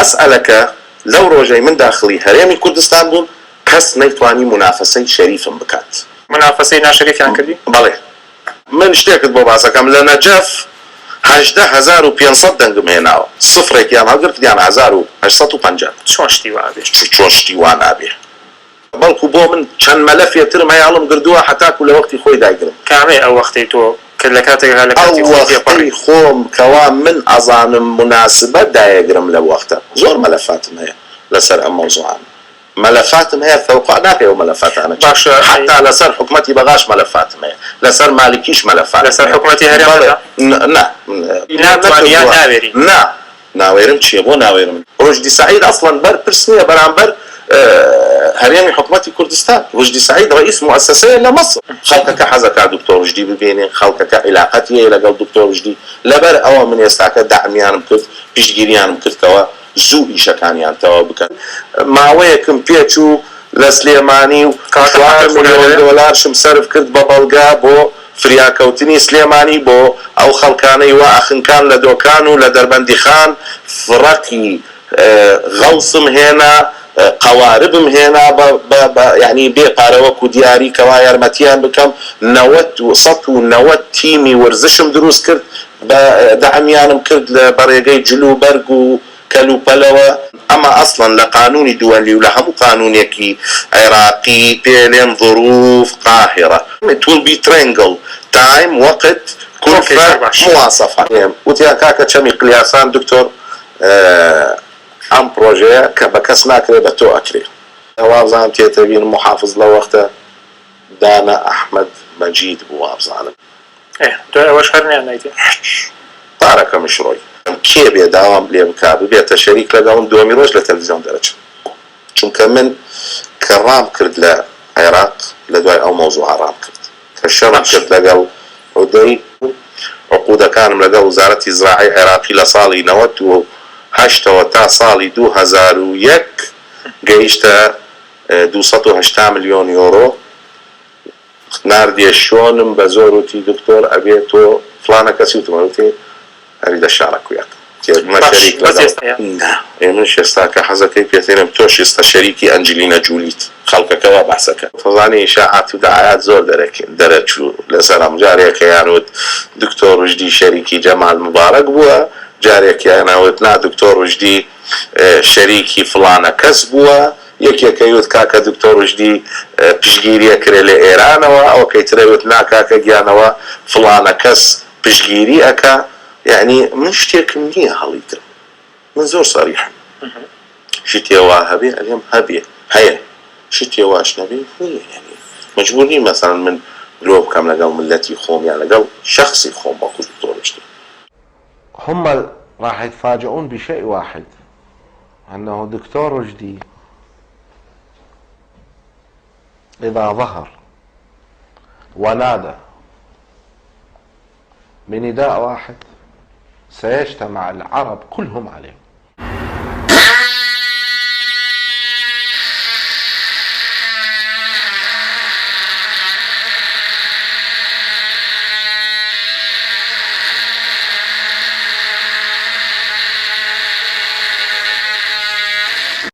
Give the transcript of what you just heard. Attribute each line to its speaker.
Speaker 1: مەسئەلەکە لەو ڕۆژەی من داخڵی هەرێمی کوردستان بووم کەس نەیتوانی مونافەسەی شەریفم بکات.
Speaker 2: مونافەسەی ناشەریفیان کردی؟
Speaker 1: بەڵێ. من شتێکت بۆ باسەکەم لە نەجەف 18,500 دەنگم هێناوە سفرێکیان هەڵگرت یان 1850.
Speaker 2: چۆن شتی وا ئەبێ؟
Speaker 1: چۆن شتی وا نابێ؟ بەڵکو بۆ من چەند مەلەفێ ترم هەیە هەڵم گردووە هەتاکو لە وەختی خۆی دایگرم.
Speaker 2: کامەیە ئەو وەختەی تۆ کە لە کاتێکا لە
Speaker 1: ئەو
Speaker 2: کاتی خۆی تێپەڕی؟
Speaker 1: وەختەی خۆم کەوا من ئەزانم موناسبە دایەگرم لەو وەختە. زۆر مەلەفاتم هەیە لەسەر ئەم مەوزوعانە. مەلەفاتم هەیە تەوقع ناکەی ئەو مەلەفاتانە چین.
Speaker 2: باشە ئەی.
Speaker 1: حەتا لەسەر حکومەتی بەغاش مەلەفاتم هەیە. لەسەر مالکیش مەلەفاتم
Speaker 2: لەسەر
Speaker 1: هەیە.
Speaker 2: حکومەتی هەرێم
Speaker 1: بەڵێ.
Speaker 2: نەدا؟
Speaker 1: نا.
Speaker 2: ناتوانی یان
Speaker 1: نەکردووە.
Speaker 2: ناوێری؟
Speaker 1: نا. ناوێرم چیە بۆ ناوێرم؟ ڕوشدی سەعید ئەسڵەن بەر پرس نیە بەرامبەر هەرێمی حکومەتی کوردستان ڕوشدی سەعید ڕەئیس موئەسەسەیە لە مەسر خەڵکەکە حەزەکا دکتۆر ڕوشدی ببینێ خەڵکەکە عیلاقەتی هەیە لەگەڵ دکتۆر ڕوشدی لەبەر ئەوە من ئێستاکە دەعمیانم کرد پشتگیریانم کرد کەوا زوو ئیشەکانیان تەواو بکەن ماوەیەکم پێچوو لە سلێمانی و
Speaker 2: کەواتە
Speaker 1: چوار
Speaker 2: حەقت خۆ
Speaker 1: ملیۆن
Speaker 2: نادەوێ؟
Speaker 1: دۆلارشم سەرف کرد بە بەڵگە بۆ فریاکەوتنی سلێمانی بۆ ئەو خەڵکانەی وا ئەخنکان لە دۆکان و لە دەربەندیخان فڕەقی غەوسم هێنا قەواربم هێنا بە بە بە یانی بێ پارە وەکو دیاری کەوا یارمەتیان بکەم نەوەت و 190 تیمی وەرزشم دروست کرد بە دەعمیانم کرد لە بە ڕێگەی جل و بەرگ و کەلوپەلەوە. ئەمە ئەسڵەن لە قانونی دوەلی و لە هەموو قانونێکی عێراقی پێ لێن ظروف قاهرە. It will be triangle time وقت
Speaker 2: ئۆکەی
Speaker 1: کلفە
Speaker 2: زۆر باش.
Speaker 1: مواصفە. وتیان کاکە چەمی قلیاسان دکتۆر ئەم پڕۆژەیە کە بە کەس ناکرێ بە تۆ ئەکرێ. وابزانم تێتە بیرم موحافز لەو وەختە دانا ئەحمەد مەجید بوو وابزانم.
Speaker 2: ئێ دوای ئەوەش هەر نەیاننایتێ.
Speaker 1: هیچ. پارەکەمش ڕۆی. کێ بێ داوام لێ بکا ببێتە شەریک لەگەڵم دووەمی ڕۆژ لە تەلەفزیۆن دەرەچم. چونکە من کە ڕام کرد لە عێراق لە دوای ئەو مەوزوعە ڕام کرد. کە شەڕم
Speaker 2: باش.
Speaker 1: کرد لەگەڵ عودەی. عقودەکانم لەگەڵ وزارەتی زراعەی عێراقی لە ساڵی 98ەوە تا ساڵی 2001 گەیشتە 280 ملیۆن یۆرۆ. ناردیە شۆنم بە زۆر وتی دکتۆر ئەبێ تۆ فڵانە کەسی وتم ئەرێ وتی ئەری دە شارەکویەک تێبمە
Speaker 2: باش
Speaker 1: شەریک
Speaker 2: بەس
Speaker 1: لەگەڵ
Speaker 2: ئێستا
Speaker 1: نا ئێ منش ئێستاکە حەزەکەی پێتێنم تۆش ئێستا شەریکی ئەنجلینا جولیت خەڵکەکە وا باسەکەن تۆزانی ئیشاعات و دەعایات زۆر دەرەچوو لەسەرم جارێکیان وت دکتۆر ڕوشدی شەریکی جەمال موبارەک بووە جارێکیان وت نا دکتۆر ڕوشدی شەریکی فڵانە کەس بووە یەکێک ئەیوت کاکە دکتۆر ڕوشدی پشتگیری ئەکرێ لە ئێرانەوە ئەوەکەی تر ئەیوت نا کاکە گیان ئەوە فڵانە کەس پشتگیری ئەکا یەعنی من شتێکم نیە هەڵیگرم من زۆر سەریحم شتێ وا هەبێ ئەلێم هەبێ هەیە شتێ واش نەبێ نیە یەعنی مەجبور نیم مەسەلەن من درۆ بکەم لەگەڵ مللەتی خۆم یان لەگەڵ شەخسی خۆم وەکو دکتۆر ڕوشدی.
Speaker 3: هم راح يتفاجئون بشيء واحد أنه دكتور رشدي إذا ظهر ونادى بنداء واحد سيجتمع العرب كلهم عليه.